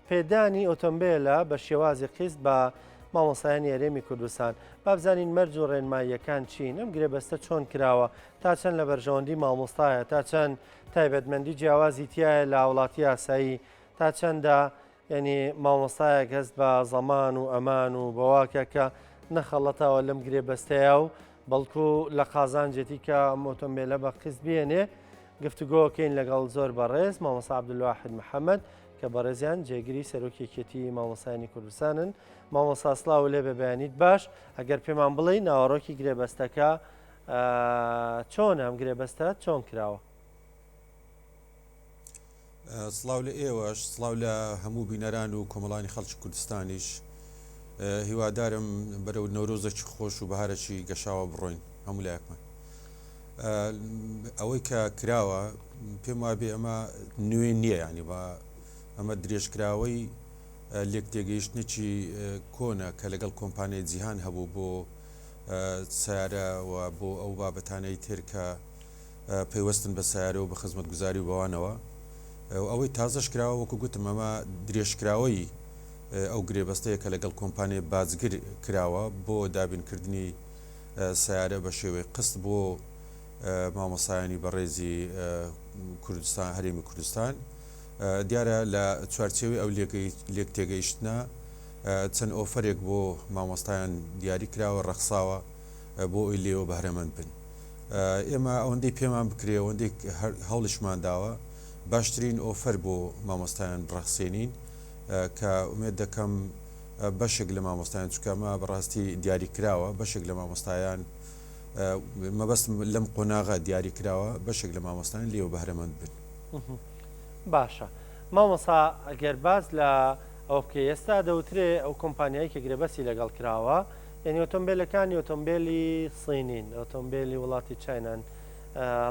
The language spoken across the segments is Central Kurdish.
پێدانی ئۆتۆمبێلە بە شێوازی قیست بە مامۆستایانی هەرێمی کوردستان. با بزانین مەرج و ڕێنماییەکان چین، ئەم گرێبەستە چۆن کراوە، تا چەند لە بەرژەوەندی مامۆستایە، تا چەند تایبەتمەندی جیاوازی تیایە لە هاوڵاتی ئاسایی، تا چەندە یعنی مامۆستایەک هەست بە زەمان و ئەمان و بەواکە کە نەخەڵەتاوە لەم گرێبەستەیە و بەڵکو لە قازانجێتی کە ئەم ئۆتۆمبێلە بە قیست بێنێ. گفتوگۆکەین لەگەڵ زۆر بەڕێز مامۆستا عەبدولواحید محەمەد کە بەڕێزیان جێگری سەرۆکی یەکێتی مامۆستایانی کوردستانن. مامۆستا سڵاو لێ بێ بەیانیت باش. ئەگەر پێمان بڵێی ناوەڕۆکی گرێبەستەکە چۆنە، ئەم گرێبەستە چۆن کراوە؟ سڵاو لە ئێوەش، سڵاو لە هەموو بینەران و کۆمەڵانی خەڵکی کوردستانیش. هیوادارم بەرەو نەورۆزێکی خۆش و بەهارێکی گەشاوە بڕۆین هەموو لایەکمان. ئەوەی کە کراوە پێم وابێ ئەمە نوێ نییە ینی بە ئەمە درێژکراوەی لێک تێگەیشتنێکی کۆنە کە لەگەڵ کۆمپانیای جیهان هەبوو بۆ سیارە و بۆ ئەو بابەتانەی تر کە پەیوەستن بە سیارە و بە خزمەتگوزاری و بەوانەوە ئەوەی تازەش کراوە وەکو گوتم ئەمە درێژکراوەی ئەو گرێبەستەیە کە لەگەڵ کۆمپانیای باجگر کراوە بۆ دابینکردنی سەیارە بە شێوەی قست بۆ مامۆستایانی بەڕێزی کوردستان هەرێمی کوردستان دیارە لە چوارچێوەی ئەو لێک تێگەیشتنە چەند ئۆفەرێک بۆ مامۆستایان دیاری کراوە ڕەخساوە بۆ ئەوی لێوە بەهرەمەند بن ئێمە ئەوەندەی پێمان بکرێ ئەوەندەی هەوڵیشمان داوە باشترین ئۆفەر بۆ مامۆستایان بڕەخسێنین کە ئومێد دەکەم بەشێک لە مامۆستایان چونکە ئەمە بەڕاستی دیاری کراوە بەشێک لە مامۆستایان مەبەستم لەم قۆناغە دیاری کراوە بەشێک لە مامۆستایان لێوە بەهرەمەند بن. باشە مامۆستا ئەگەر باس لە ئەوە بکەی ئێستا دەوترێ ئەو کۆمپانیای کە گرێبەستی لەگەڵ کراوە یعنی ئۆتۆمبیلەکانی ئۆتۆمبیلی سینین ئۆتۆمبیلی وڵاتی چینان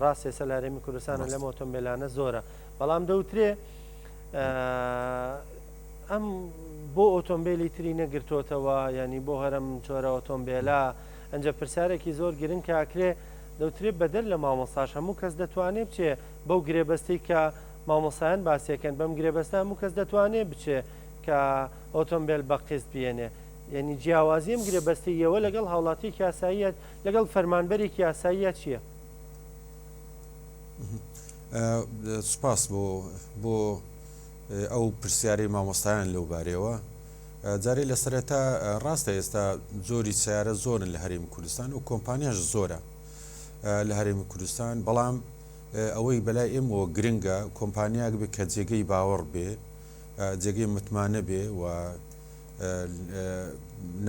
ڕاست ئێستا لە هەرێمی کوردستانە لەم ئۆتۆمبیلانە زۆرە بەڵام دەوترێ ئەم بۆ ئۆتۆمبیلی تری نەگرتۆتەوە یانی بۆ هەرم جۆرە ئۆتۆمبیلە ئەنجا پرسیارێکی زۆر گرنگ کاکرێ دەوترێ بەدەر لە مامۆستاش هەموو کەس دەتوانێ بچێ بەو گرێبەستی کە مامۆسایان باسیەکەن بەم گرێبەستە هەموو کەس دەتوانێ بچێ کە ئۆتۆمبیل بە قیست بێنێ یعنی جیاوازی ئەم گرێبەستی یەوە لەگەڵ هاوڵاتیەکی یاساییە لەگەڵ فەرمانبەرێکی یاساییە چییە؟ سوپاس بۆ بۆ ئەو پرسیارەی مامۆستایان لەو بارەیەوە جارێ لە سەرەتا ڕاستە ئێستا جۆری سیارە زۆرن لە هەرێمی کوردستان و کۆمپانیاش زۆرە لە هەرێمی کوردستان بەڵام ئەوەی بەلای ئێمەوە گرنگە کۆمپانیاک بێ کە جێگەی باوەڕ بێ جێگەی متمانە بێ و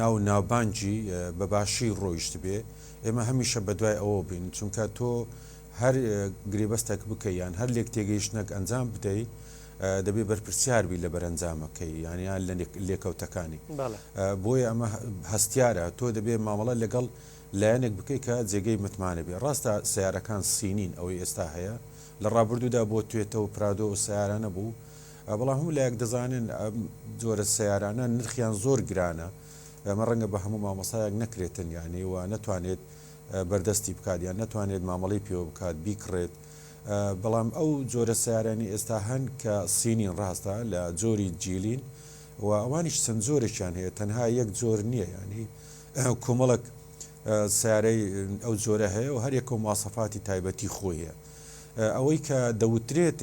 ناو ناوبانگی بە باشی ڕۆیشت بێ ئێمە هەمیشە بەدوای ئەوە بین چونکە تۆ هەر گرێبەستێک بکەی یان هەر لێکتێگەیشتنێک ئەنجام بدەی دەبێ بەرپرسیار بی لە بەرەنجامەکەی یان یان لە لێکەوتەکانی بۆیە ئەمە هەستیارە تۆ دەبێ مامەڵە لەگەڵ لایەنێک بکەی کە جێگەی متمانە بێ ڕاستە سیارەکان سینین ئەوەی ئێستا هەیە لە ڕابردوودا بۆ توێتە و پرادۆ و سیارانە بوو بەڵام هەموو لایەک دەزانن ئەم جۆرە سیارانە نرخیان زۆر گرانە ئەمە ڕەنگە بە هەموو مامۆستایەک نەکرێتن یانی و نەتوانێت بەردەستی بکات یان نەتوانێت مامەڵەی پێوە بکات بیکڕێت بەڵام ئەو جۆرە سەیارانەی ئێستا هەن کە سینین ڕاستە لە جۆری جیلین و ئەوانیش چەند جۆرێکیان هەیە تەنها یەک جۆر نییە ینی کۆمەڵک سیارەی ئەو جۆرە هەیە و هەر یەکە و مواسەفاتی تایبەتی خۆی هەیە ئەوەی کە دەوترێت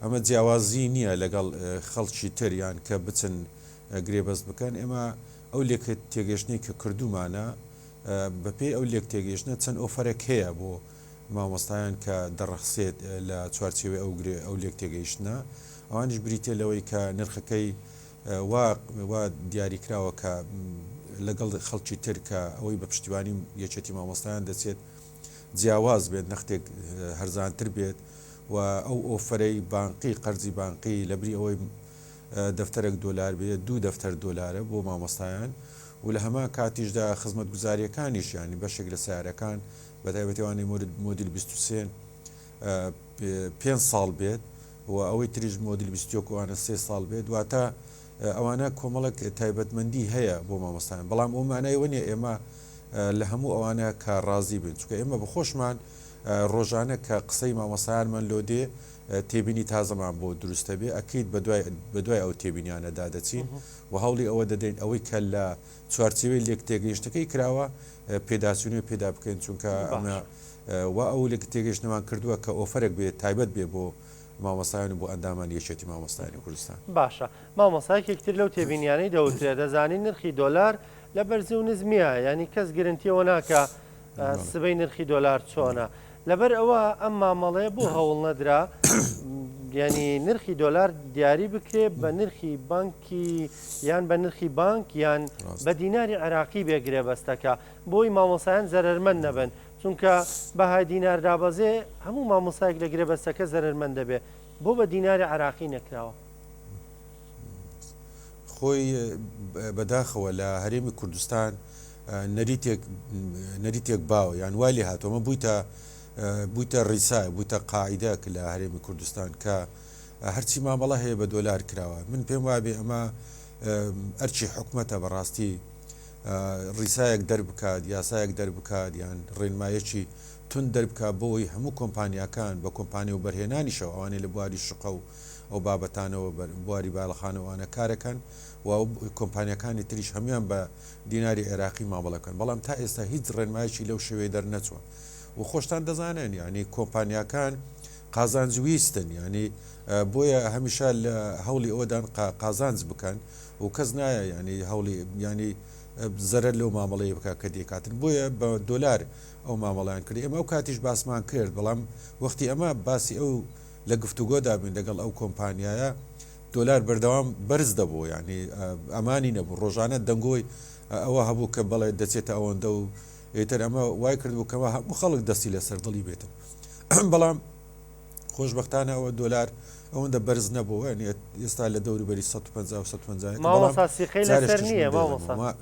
ئەمە جیاوازی نییە لەگەڵ خەڵکی تر یان کە بچن گرێبەست بکەن ئێمە ئەو لێک تێگەشتنی کە کردومانە بەپێی ئەو لێکتێگەیشتنە چەند ئۆفەرێک هەیە بۆ مامۆستایان کە دەڕەخسێت لە چوارچێوەی ئەو گرێ ئەو لێکتێگەیشتنە ئەوانیش بریتیە لەوەی کە نرخەکەی وا وا دیاریکراوە کە لەگەڵ خەڵکی تر کە ئەوەی بە پشتیوانی یەکێتی مامۆستایان دەچێت جیاواز بێت نەختێک هەرزانتر بێت و ئەو ئۆفەرەی بانقی قەرزی بانقی لەبری ئەوەی دەفتەرێک دۆلار بێت دوو دەفتەر دۆلارە بۆ مامۆستایان و لە هەمان کاتیشدا خزمەتگوزارییەکانیش یانی بەشێک لە سەیارەکان بە تایبەتی ئەوانەی مۆدیل 23 پێنج ساڵ بێت و ئەوەی تریش مۆدیل 21 ئەوانە سێ ساڵ بێت واتە ئەوانە کۆمەڵێک تایبەتمەندی هەیە بۆ مامۆستایان بەڵام ئەو مانای ئەوە نییە ئێمە لە هەموو ئەوانە کە ڕازی بین چونکە ئێمە بە خۆشمان ڕۆژانە کە قسەی مامۆستایانمان لۆ دێ تێبینی تازەمان بۆ دروست دەبێ ئەکید بەدوای بەدوای ئەو تێبینیانەدا دەچین و هەوڵی ئەوە دەدەین ئەوەی کە لە چوارچێوەی لێکتێگەیشتنەکەی کراوە پێداچوونەوەی پێدا بکەین چونکە ئەمە وا ئەو لێکتێگەیشتنەمان کردووە کە ئۆفەرێک بێ تایبەت بێ بۆ مامۆستایان و بۆ ئەندامانی یەکێتی مامۆستایانی کوردستان. باشە مامۆستا یەکێک تر لەو تێبینیانەی دەوترێ دەزانی نرخی دۆلار لە بەرزی و نزمیە یانی کەس گرنتی ئەوە ناکا سبەی نرخی دۆلار چۆنە لەبەر ئەوە ئەم مامەڵەیە بۆ هەوڵ نەدرا یانی نرخی دۆلار دیاری بکرێ بە نرخی بانکی یان بە نرخی بانک یان بە دیناری عێراقی بێ گرێبەستەکە بۆی مامۆسایان زەرەرمەند نەبن چونکە بەهای دینار دابەزێ هەموو مامۆسایەک لە گرێبەستەکە زەرەرمەند دەبێ بۆ بە دیناری عێراقی نەکراوە؟ خۆی بەداخەوە لە هەرێمی کوردستان نەریتێک نەریتێک باوە یان وای لێ هاتووە ئەمە بوویتە بوویتە ڕیسای بوویتە قاعیدەک لە هەرێمی کوردستان کە هەرچی مامەڵە هەیە بە دۆلار کراوە من پێم وابێ ئەمە ئەرکی حکومەتە بەڕاستی ڕیسایەک دەربکات یاسایەک دەربکات یان ڕێنمایەکی توند دەربکات بۆی هەموو کۆمپانیاکان بە کۆمپانی و بەرهێنانیشەوە ئەوانەی لە بواری شوقە و ئەو بابەتانەوە بواری باڵەخانە و ئەوانە کارەکەن و کۆمپانیاکانی تریش هەموویان بە دیناری عێراقی مامەڵە بکەن بەڵام تا ئێستا هیچ ڕێنمایەکی لەو شێوەیە دەرنەچووە و خۆشتان دەزانن یعنی کۆمپانیاکان قازانج ویستن یعنی بۆیە هەمیشە لە هەوڵی ئەوەدان قازانج بکەن و کەس نایە یعنی هەوڵی یعنی زەرەر لەو مامەڵەیە بکات کە دەیکاتن بۆیە بە دۆلار ئەو مامەڵیان کرد ئێمە ئەو کاتیش باسمان کرد بەڵام وەختی ئەمە باسی ئەو لە گفتوگۆدا بووین لەگەڵ ئەو کۆمپانیایە دۆلار بەردەوام بەرز دەبوو یعنی ئەمانی نەبوو ڕۆژانە دەنگۆی ئەوە هەبوو کە بەڵێ دەچێتە ئەوەندە و ئیتر ئەمە وای کردبوو کەەوە هەموو خەڵک دەستی لەسەر دڵی بێتن بەڵام خۆشببختانە ئەوە دۆلار ئەوەندە بەرز نەبوو یعنی ئێستا لە دەوروبەری 150 و 150 مامۆستا سیقەی لەسەر نییە مامۆستا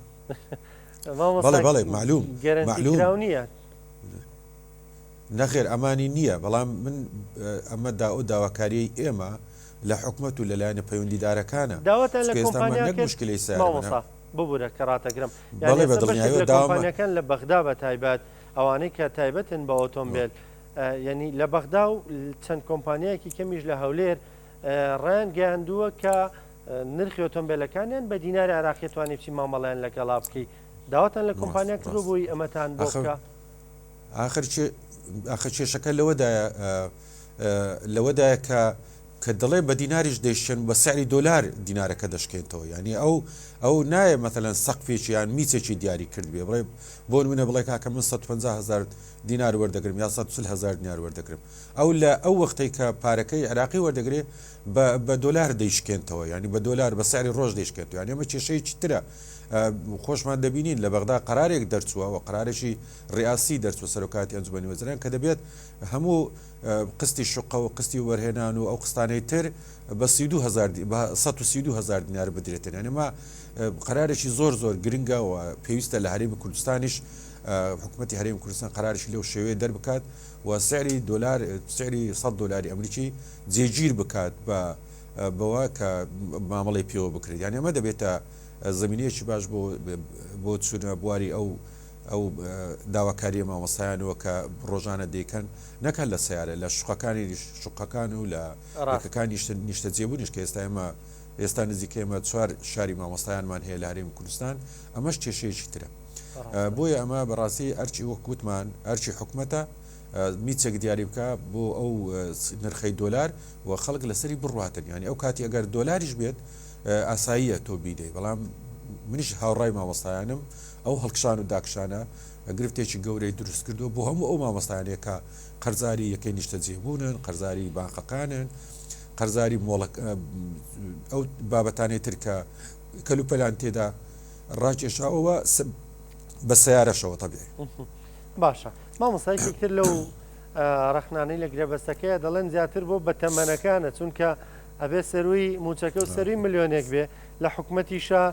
بەڵێ بەڵێ معلوم گەرەنتی کراو نییە. نەخێر ئەمانی نییە، بەڵام من ئەمە ئەو داواکاریەی ئێمە لە حکومەت و لە لایەنە پەیوەندیدارەکانە، داواتان لە چونکە ئێستا ئەمە کۆمپانیا نەک کرد موشکیلەی سەیارە مامۆستا ببورە کە ڕاتەگرم یانی بەڵێ بە ئێستا بەشێک دڵنیایەوە لە داوامان. کۆمپانیاکان لە بەغدا بە تایبەت ئەوانەی کە تایبەتن بە ئۆتۆمبێل یانی لە بەغدا و چەند کۆمپانیایەکی کەمیش لە هەولێر ڕایان گەیاندووە کە نرخی ئۆتۆمبێلەکانیان بە دیناری عێراقی توانی بچی مامەڵەیان لەگەڵا بکەی داواتان لە کۆمپانیا کردووە بۆی ئەمەتان بۆ بکە؟ ئاخر ئاخر کێشەکە لەوەدایە لەوەدایە کە کە دەڵێ بە دیناریش دەیشکێن بە سعری دۆلار دینارەکە دەشکێنتەوە یعنی ئەو ئەو نایە مەتەلەن سەقفێکی یان میچێکی دیاری کرد بێ بڵێ بۆ نمونە بڵێ کاکە من 150 هزار دینار وەردەگرم یا 140 هزار دینار وەردەگرم ئەو لە ئەو وەختەی کە پارەکەی عێراقی وەردەگرێ بە بە دۆلار دەیشکێنتەوە یعنی بە دۆلار بە سعری ڕۆژ دەیشکێنتەوە یعنی ئەمە کێشەیەکی ترە خۆشمان دەبینین لە بەغدا قەرارێک دەرچووە و قەرارێکی ڕیاسی دەرچووە سەرۆکایەتی ئەنجومەنی وەزیران کە دەبێت هەموو قستی شوقە و قستی وەبەرهێنان و ئەو قستانەی تر بە 32 هەزار بە 132 هەزار دینار بدرێتن یعنی ئەمە قەرارێکی زۆر زۆر گرنگە و پێویستە لە هەرێمی کوردستانیش حکوومەتی هەرێمی کوردستان قەرارێکی لەو شێوەیە دەربکات و سعری دۆلار سعری 100 دۆلاری ئەمریکی جێگیر بکات بە بەوە کە مامەڵەی پێوە بکرێت یعنی ئەمە دەبێتە زمینەیەکی باش بۆ بۆ چوونە بواری ئەو ئەو داواکاریە مامۆستایانەوە کە ڕۆژانە دەیکەن نەک هەر لە سەیارە لە شوقەکانی شوقەکان و لە یەکەکانی نیشتەجێبوونیش کە ئێستا ئێمە ئێستا نزیکە ئێمە چوار شاری مامۆستایانمان هەیە لە هەرێمی کوردستان ئەمەش کێشەیەکی ترە بۆیە ئەمە بەڕاستی ئەرکی وەک وتمان ئەرکی حکومەتە میچێک دیاری بکە بۆ ئەو نرخەی دۆلار و خەڵک لەسەری بڕواتن یعنی ئەو کاتی ئەگەر دۆلاریش بێت ئاساییە تۆ بیدەی بەڵام منیش هاوڕای مامۆستایانم ئەو هەڵکشان و داکشانە گرفتێکی گەورەی دروست کردووە بۆ هەموو ئەو مامۆستایانەیە کە قەرزاری یەکەی نیشتەجێبوونن قەرزاری بانقەکانن قەرزاری مۆڵک ئەو بابەتانەی تر کە کەلوپەلان تێدا ڕاکێشاوەوە بە سیارەشەوە تەبیعی. باشە مامۆستا یەکێک تر لەو ڕەخنانەی لە گرێبەستەکەیە دەڵێن زیاتر بۆ بەتەمەنەکانە چونکە ئەبێ سەروی موچەکە و سەروی ملیۆنێک بێ لە حکومەتیشا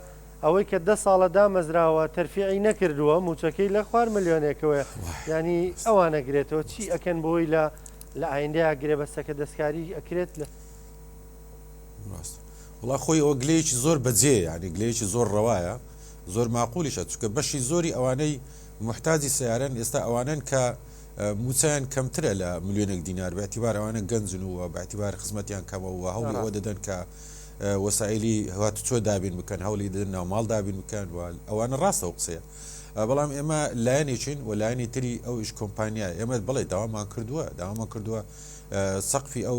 ئەوەی کە دە ساڵە دامەزراوە تەرفیعی نەکردووە موچەکەی لە خوار ملیۆنێکەوەیە یانی ئەوانەگرێتەوە چی ئەکەن بۆی لە لە ئایندەیا گرێبەستەکە دەستکاری ئەکرێت لە ڕاست وڵا خۆی ئەوە گلەیەکی زۆر بەجێ یعنی گلەیەکی زۆر ڕەوایە زۆر ماقولیشە چونکە بەشی زۆری ئەوانەی محتاجی سیارەن ئێستا ئەوانەن کە مووچەیان کەمترە لە ملیۆنێک دینار بە ئیعتیبار ئەوانە گەنجن و بە ئیعتیبار خزمەتیان کەمە و هەوڵی ئەوە دەدەن کە وەسائیلی هاتوچۆ دابین بکەن هەوڵی دەدەن ناوماڵ دابین بکەن و ئەوانە ڕاستە ئەو قسەیە بەڵام ئێمە لایەنێکین و لایەنی تری ئەو ئیش کۆمپانیا ئێمە بڵێ داوامان کردووە داوامان کردووە سەقفی ئەو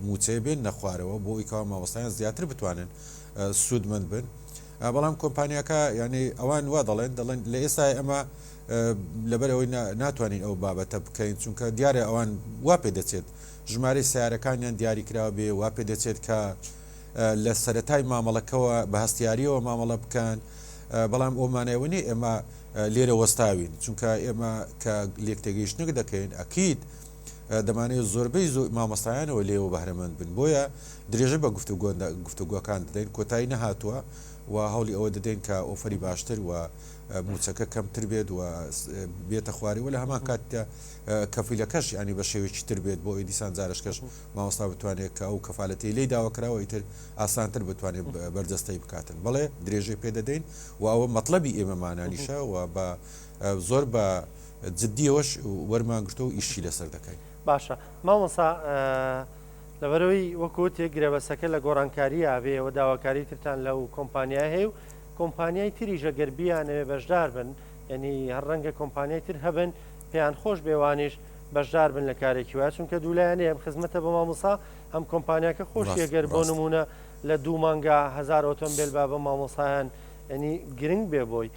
مووچەیە بێن نەخوارەوە بۆ ئەوی کەوا مامۆستایان زیاتر بتوانن سوودمەند بن بەڵام کۆمپانیاکە یعنی ئەوان وا دەڵێن دەڵێن لە ئێستا ئەمە لەبەر ئەوەی ناتوانین ئەو بابەتە بکەین چونکە دیارە ئەوان وا پێ دەچێت ژمارەی سیارەکانیان دیاری کراوە بێ وا پێ دەچێت کە لە سەتای مامەڵەکەوە بە هەستیاریەوە مامەڵە بکەن بەڵام ئەو مانایەوە نیە ئێمە لێرە وەستاوین چونکە ئێمە کە لێک تێگەیشتنێک دەکەین ئەکید دەمانەوێت زۆربەی زۆر مامۆستایانەوە لێوە بەهرەمەند بن بۆیە درێژە بە گفتوگۆکان دەدەین کۆتایی نەهاتووە و هەوڵی ئەوە دەدەین کە ئۆفەری باشتر و مووچەکە کەمتر بێت و بێتە خوارێ و لە هەمان کاتدا کەفیلەکەش ینی بە شێوەیەکی تر بێت بۆ ئەوی دیسان جارشکەش مامۆستا بتوانێت کە ئەو کەفالەتی لی داوا کراوە ئیتر ئاسانتر بتوانێت بەرجەستەی بکاتن بەڵێ درێژەی پێ دەدەین و ئەوە مەطلبی ئێمەمانانیشە و بە زۆر بە جدیەوەش وەرمان گرتووە و ئیشی لەسەر دەکەین. باشە مامۆستا لەبەرئەوەی وەکو وتێ گرێبەستەکە لە گۆڕانکارییا بێ ئێوە داواکاری ترتان لەو کۆمپانیایە هەیە و کۆمپانیای تریش ئەگەر بیانەوێ بەشدار بن یعنی هەر ڕەنگە کۆمپانیای تر هەبن پێیان خۆش بێ وانیش بەشدار بن لە کارێکی وایە چونکە دوولایەنەیە ئەم خزمەتە بە مامۆستا هەم کۆمپانیاکە خۆشی ڕاست گەر بۆ ڕاست. نمونە لە دوو مانگا هەزار ئۆتۆمبێل با بە مامۆستایان یعنی گرنگ بێ بۆی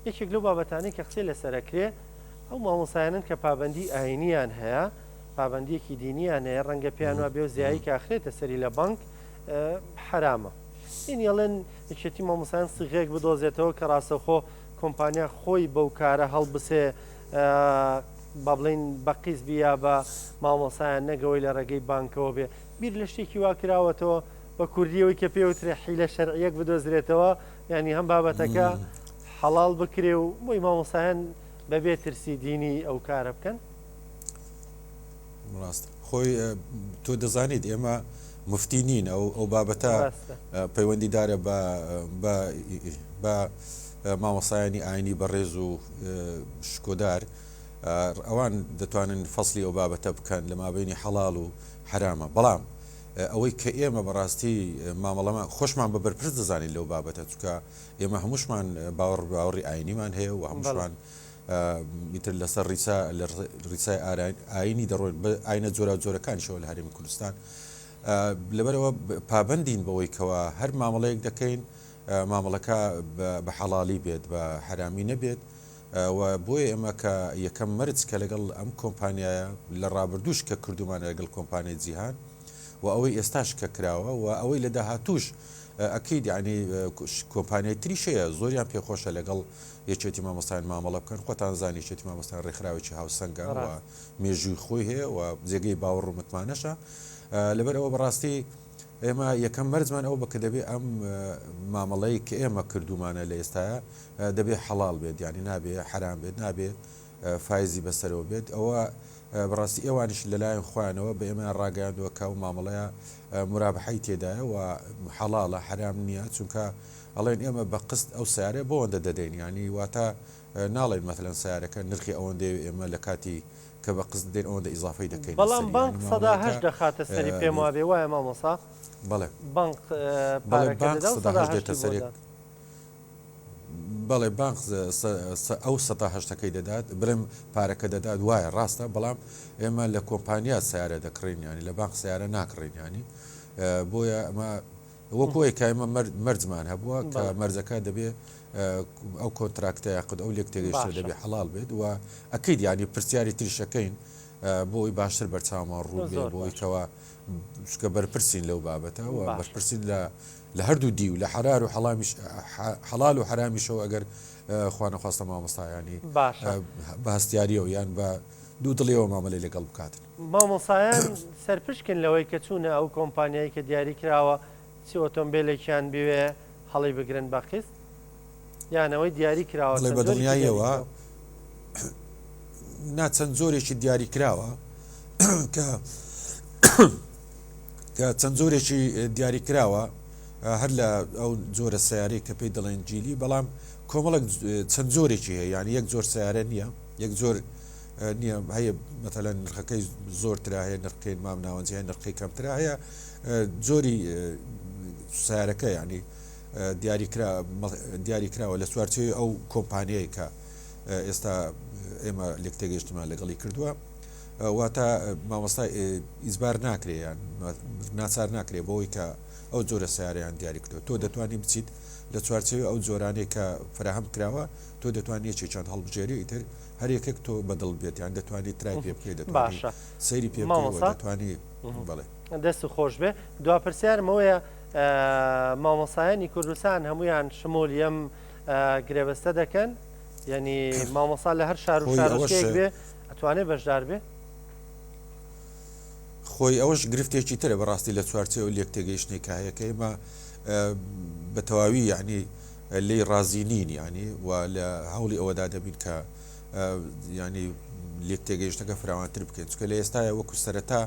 یەکێک لەو بابەتانەی کە قسەی لەسەر ئەکرێ ئەو مامۆستایانەن کە پابەندی ئاینیان هەیە، پابەندیەکی دینیان هەیە، ڕەنگە پێیان وابێ و زیایی کە ئەخرێتە سەری لە بانک حەرامە. یعنی ئەڵێن یەکێتی مامۆستایان سیغەیەک بدۆزێتەوە کە ڕاستەوخۆ کۆمپانیا خۆی بەو کارە هەڵبسێ با بڵێین بە قیس بی یا بە مامۆستایان نەگەوەی لە ڕێگەی بانکەوە بێ. بیر لە شتێکی وا کراوەتەوە بە کوردی ئەوەی کە پێوترێ حیلە شەرعیەک بدۆزرێتەوە یانی هەم بابەتەکە حەڵاڵ بکرێ و بۆی مامۆستایان بەبێ ترسی دینی ئەو کارە بکەن. ڕاست خۆی تۆ دەزانیت ئێمە مفتی نین ئەو ئەو بابەتە پەیوەندیدارە بە بە مامۆسایانی ئاینی بەڕێز و شکۆدار ئەوان دەتوانن فەصلی ئەو بابەتە بکەن لە مابینی حەڵال و حرامە بەڵام ئەوەی کە ئێمە بەڕاستی مامەڵەمان خۆشمان بە بەرپرس دەزانین لەو بابەتە چونکە ئێمە هەمووشمان باوەڕ باوەڕی ئاینیمان هەیە و هەمووشمان ئیتر لەسەر ڕیسا لە ڕیسای ئاینی دەڕۆین بە ئاینە جۆرا جۆرەکانیشەوە لە هەرێمی کوردستان لەبەرەوە پابندین بەوەی کەوا هەر مامەڵەیەک دەکەین مامەڵەکە بە حەڵالی بێت بە حەرامی نەبێت و بۆیە ئێمە کە یەکەم مەرج کە لەگەڵ ئەم کۆمپانیایە لە ڕابردووش کە کردوومانە لەگەڵ کۆمپانیای جیهان و ئەوەی ئێستاش کە کراوە و ئەوەی لە داهاتووش ئەکید یانی کۆمپانیای تریش هەیە زۆریان پێخۆشە لەگەڵ یەکێتی مامۆستایان مامەڵە بکەن خۆتان زان یەکێتی مامۆستایان ڕێکخراوێکی هاوسەنگە و مێژووی خۆی هەیە و جێگەی باوەڕ و متمانەشە لەبەر ئەوە بەڕاستی ئێمە یەکەم مەرجمان ئەوە بە کە دەبێ ئەم مامەڵەی کە ئێمە کردومانە لە ئێستاە دەبێ حەڵاڵ بێت یانی نابێ حەرام بێت نابێ فایزی بەسەرەوە بێت ئەوە بەڕاستی ئێوانیش لەلایەن خۆیانەوە بە ئێمەیان ڕاگەیاندووە کە ئەو مامەڵەیە مرابحەی تێدایە و حەڵاڵە حەرام نییە چونکە ئەڵێن ئێمە بە قست ئەو سیارەیە بۆ ئەوەندە دەدەین یانی واتە ناڵێن مەتەلەن سیارەکە نرخی ئەوەندەیە و ئێمە لە کاتی کە بە قست دەدەین ئەوەندە ئیزافەی دەکەینە بەڵام سەری بانک یانی سەدا مامەڵەیەکە هەشت دەخاتە سەری پێم وابێ وایە مامۆستا؟ بەڵێ بانک بەڵێ پارەکە بانک دەدا و سەدا سەدا هەشت دێتە هەشتی بۆ سەرێ دا. بەڵێ بانق ئەو سەتا هەشتەکەی دەدات بڵێم پارەکە دەدات وایە ڕاستە بەڵام ئێمە لە کۆمپانیا سیارە دەکڕین ینی لە بانق سیارە ناکڕین ینی بۆیە ئەمە وەکۆی کە ئێمە مەرجمان هەبووە کە مەرجەکە دەبێ ئەو contract ە یاخود ئەو لێک تێگەیشتە دەبێ حەڵال بێت و ئەکید ینی پرسیاری تریشەکەین بۆی باشتر بەرچاومان ڕوون بێ بۆی کەوا چونکە بەرپرسین لەو بابەتە و بەرپرسین لە لە هەردوو دیو لە حەرار و حەڵامیش حەڵال و حەرامیشەوە ئەگەر خوا نەخواستە مامۆستایانی باشە بە هەستیاریەوە یان بە دوو دڵیەوە مامەلەی لەگەڵ بکاتن. مامۆستایان سەرپشکن لەوەی کە چوونە ئەو کۆمپانیای کە دیاری کراوە چ ئۆتۆمبێلێکیان بوێ هەڵی بگرن بە قیست یان ئەوەی دیاری کراوە بەڵێ چەند بە جۆرێکی دیاری دڵنیاییەوە کراوە؟ نا چەند جۆرێکی دیاری کراوە کە کە چەند جۆرێکی دیاری کراوە هەر لە ئەو جۆرە سیارەی کە پێی دەڵێن جیلی بەڵام کۆمەڵک چەند جۆرێکی هەیە یعنی یەک جۆر سیارە نییە یەک جۆر. نییە هەیە مەتەلەن نرخەکەی زۆرترا هەیە نرخەکەی مام ناوەنجی هەیە نرخەکەی کەمترا هەیە جۆری سیارەکە ینی دیاریکرا دیاری کراوە لە چوارچێوی ئەو کۆمپانیای کە ئێستا ئێمە لێک تێگەیشتمان لەگەڵی کردووە واتە مامۆستا ئیزبار ناکرێ یان ناچار ناکرێ بۆی کە ئەو جۆرە سیارەیان دیاری کردووە تۆ دەتوانی بچیت لە چوارچێوی ئەو جۆرانەی کە فراهەم کراوە تۆ دەتوانی یەکێکیان هەڵبژێری ئیتر هەر یەکێک تۆ بەدڵ بێت یان دەتوانی try پێ بکەیت دەتوانی باشە سەیری پێ بکەیت و مامۆستا دەتوانی بەڵێ. دەست خۆش بێ دوا پرسیارم ئەوەیە مامۆسایانی کوردستان هەمویان شمولی ئەم گرێبەستە دەکەن یعنی مامۆسا لە هەر شار و خۆی ئەوەش شارۆچکەیەک بێ ئەتوانێ بەشدار بێ؟ خۆی ئەوەش گرفتێکی ترە بەڕاستی لە چوارچێوە لێک تێگەیشتنێک کە هەیە کە ئێمە بە تەواوی یعنی لێی ڕازی نین یعنی و لە هەوڵی ئەوەدا دەبین کە یعنی لێک تێگەیشتەکە فراوانتر بکەین چونکە لە ئێستاە وەکو سەرەتا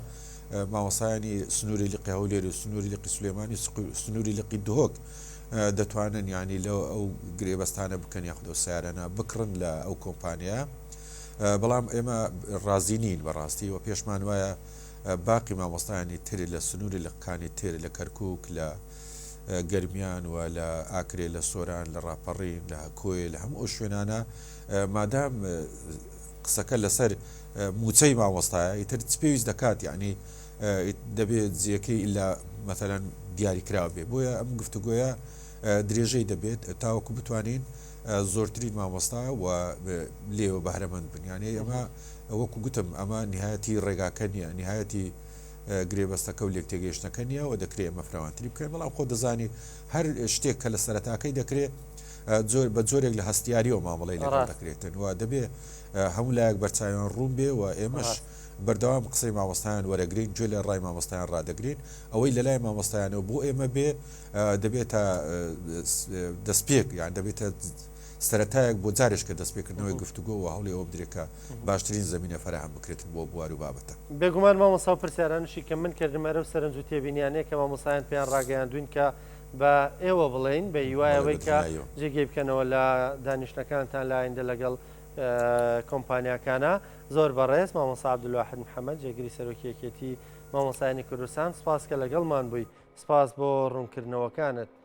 مامۆسایانی سنووری لقی هەولێر و سنووری لقی سلێمانی سنووری لقی دهۆک دەتوانن یعنی لە ئەو گرێبەستانە بکەن یاخود ئەو سیارانە بکڕن لە ئەو کۆمپانیا بەڵام ئێمە ڕازی نین بەڕاستی و پێشمان وایە باقی مامۆستایانی تر لە سنووری لقکانی تر لە کەرکک لە گەرمیان و لە ئاکرێ لە سۆران لە ڕاپەڕین لە کۆیە لە هەموو ئەو شوێنانە مادام قسەکە لەسەر موچەی مامۆستایە ئیتر چ پێویست دەکات یعنی دەبێت جێەکەی ئیلا مەتەلەن دیاریکراو بێ بۆیە ئەم گفتوگۆیە درێژەی دەبێت تاوەکو بتوانین زۆرترین مامۆستا و لێوە بەهرەمەند بن یانێ ئەمە وەکو گوتم ئەمە نهایەتی ڕێگاکە نییە نهایەتی گرێبەستەکە و لێکتێگەیشتنەکە نییە و دەکرێت ئەمە فراوانتری بکەین بەڵام خۆ دەزانی هەر شتێک کە لە سەرەتاکەی دەکرێت جۆر بە جۆرێک لە هەستیاریەوە مامەڵەی لەگەڵ دەکرێتن و دەبێ هەموو لایەک بەرچاویان ڕوون بێ و ئێمەش بەردەوام قسەی مامۆستایان وەرەگرین گوێ لە ڕای مامۆستایان ڕادەگرین ئەوەی لە لای مامۆستایانەوە بۆ ئێمە بێ دەبێتە دەستپێک یان دەبێتە سەرەتایەک بۆ جارێش کە دەستپێکردنەوەی گفتوگۆ و هەوڵی ئەوە بدرێت کە باشترین زەمینە فەراهەم بکرێتن بۆ بوار و بابەتە. بێگومان مامۆستا و پرسیارانشی کە من کردم ئەرەو سەرنج و تێبینیانەیە کە مامۆستایان پێیان ڕاگەیاندوین کە بە ئێوە بڵێین بە هیوای ئەوەی کە جێگەی بکەنەوە لە دانیشتنەکانتان لە ئایندە لەگەڵ کۆمپانیاکانە. زۆر بەڕێز مامۆستا عەبدولواحید محەمەد جێگری سەرۆکی یەکێتی مامۆستایانی کوردستان سپاس کە لەگەڵمان بووی سپاس بۆ ڕوونکردنەوەکانت.